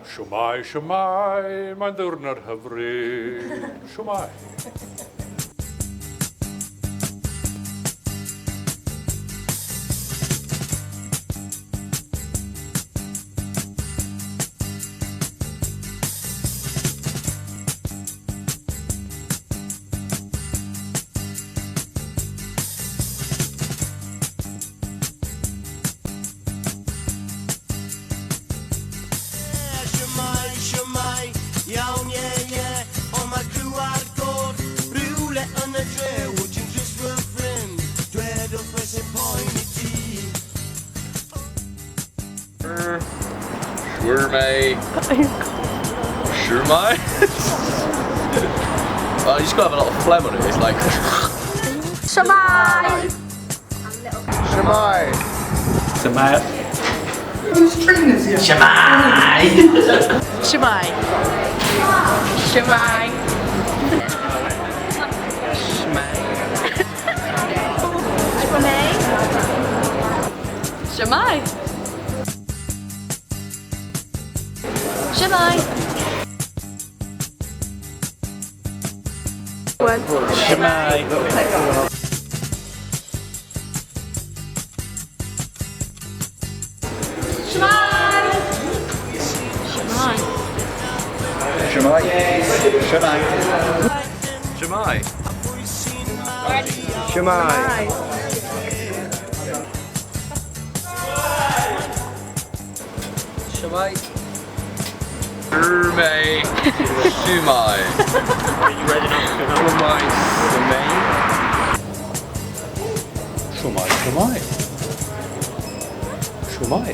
Shwmae, shwmae, mae'n ddiwrnod hyfryd. Shwmae. Shwmae, shwmae, iawn, ie, ie. Ond mae'r criw ar god, rhywle yn y dre. Wyt ti'n drist fy ffrind, dwed wrth beth sy'n poeni ti. Shwmae. Shwmae? Well, you just gotta have a lot of phlegm on it. It's like. Shwmae! Shwmae. Shwmae. Shwmae! Shwmae. Shwmae! Shwmae. Shwmae. Shwmae. Shwmae. Shwmae. Shwmae. Shwmae. Shwmae. Shwmae. Shwmae. Shwmae. Are you ready now? Shwmae. Shwmae, shwmae. Shwmae.